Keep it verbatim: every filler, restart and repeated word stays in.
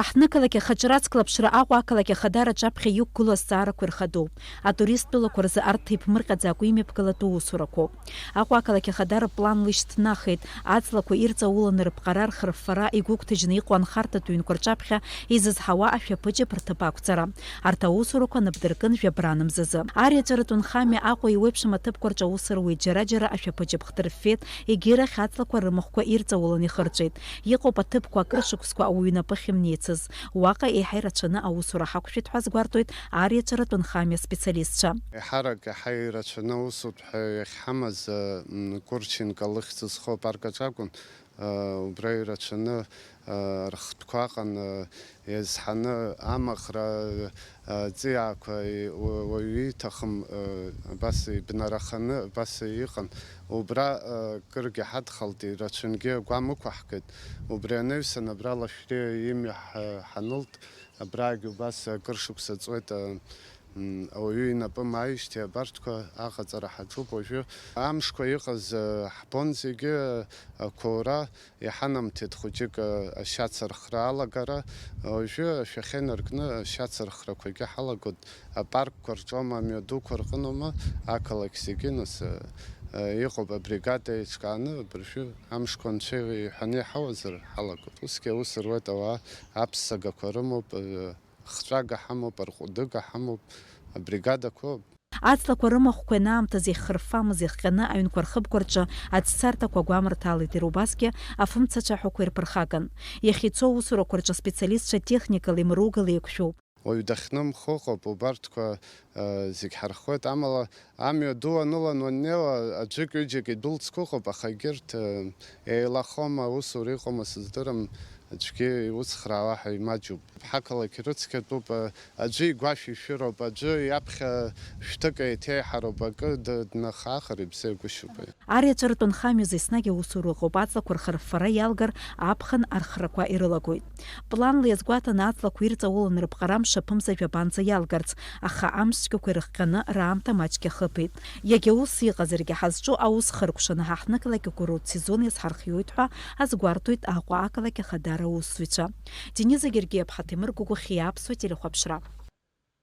Аҳҭнықалақь ахаҿра ацклаԥшра Аҟәа ақалақь ахадара аҿаԥхьа иқәгылоу азҵаарақәа ирхадоуп. Атуристтәылақәа рзы арҭ иԥмырҟьаӡакәа имҩаԥгалатәу усурақәоуп. Аҟәа ақалақь ахадара планла ишьҭнахит, аҵлақәа ирҵауланы рыԥҟара, рхырффара игәыгәҭажьны иҟоу анхарҭатә ҩнқәа рҿаԥхьа изызҳауа ашәаԥыџьаԥ рҭыԥ ақәҵара. Арҭ аусурақәа напдыркын жәабран мзазы. Ариаҵәаратә нхамҩа Аҟәа иуеиԥшым аҭыԥқәа рҿы аус руеит, џьара-џьара ашәаԥыџьаԥ хҭырффеит, егьирахь аҵлақәа рымахәқәа ирҵауланы ихырҵәеит. Иҟоуп аҭыԥқәа акыр шықәсқәа ауаҩы инапы ахьымнеицыз. Уаҟа еиҳа ирацәаны аусура ҳақәшәеит ҳәа азгәарҭоит ариаҵәаратә нхамҩа специалистцәа. Еиҳарак еиҳа ирацәаны аусутә ҳәа иахьҳамаз, м, Гурченко лыхьӡ зхоу апарк аҿы акәын. Убра ирацәаны рхтәқәа аҟан, иазҳаны амаӷра, аҵиаақәа, уа-, уаҩы ииҭахым, абас ибнараханы, абас иҟан. Убра кыргьы ҳадхалт, ирацәангьы агәам ықәаҳгеит. Убри анаҩсан абра Лашәриа имҩа ҳа-, ҳанылт, абраагьы убас акыр шықәса ҵуеит, м, ауаҩы инапы мааижьҭеи абарҭқәа аҟаҵара ҳаҿуп уажәы. Амшқәа иҟаз, э, ҳбон зегьы, э, ақәоура иҳанамҭеит хәыҷык, э, ашьацырхра алагара. Уажәы ашәахьа инаркны ашьацырхрақәагьы ҳалагоит. Апаркқәа рҿоума, амҩадуқәа рҟыноума, ақалақь зегьы, нас, э, э, иҟоуп абригада еиҿкааны, абыржәы амшқәа анцәа иҳәаны иҳауазар ҳалагоит. Усгьы аус руеит ауаа, аԥссагақәа рымоуп, э, хҵәага ҳамоуп, арҟәыдыга ҳамоуп, абригадақәоуп. Аҵлақәа рымахәқәа ианаамҭаз иахьхырффамыз иахҟьаны аҩнқәа рхыбқәа рҿы ацәцарҭақәа агәамырҭа алеит, иара убасгьы афымцацәа аҳәақәа ирԥырхаган. Иахьа ицо аусурақәа рҿы аспециалистцәа техникала имыругала еиқәшәоуп. Уаҩ дахьнымхо ыҟоуп, убарҭқәа, э, зегь ҳархуеит, амала амҩа ду анылан уаннеиуа, аӡәык-ҩыџьак идәылҵқәа ыҟоуп, аха егьырҭ, э, еилахома, усура иҟоума сыздырам, аӡәгьы иуцхраауа ҳәа имаҷуп. Ҳақалақь рыцқьатәуп, аӡәы игәашә ишәыроуп, аӡәы иаԥхьа шәҭык еиҭеиҳароуп, акы д-, днахаахар ибзиагәышьоуп. Ари аҵәаратә нхамҩазы еснагь аусура ыҟоуп, аҵлақәа рхырффара иалгар, аԥхын архрақәа ирылагоит. Планла иазгәаҭаны аҵлақәа ирҵауланы рыԥҟара мшаԥымза жәабанӡа иалгарц, аха амш цәгьақәа ирыхҟьаны раамҭа маҷк иахыԥеит. Иагьа ус иҟазаргьы, ҳазҿу аус хыркәшаны ҳаҳҭнықалақь акурорт сезон иазҳархиоит ҳәа азгәарҭоит Аҟәа ақалақь ахадара аусзуҩцәа. Дениза Гергиаԥҳа, Ҭемыр Гәыгәхьиа, Аԥсуа телехәаԥшра.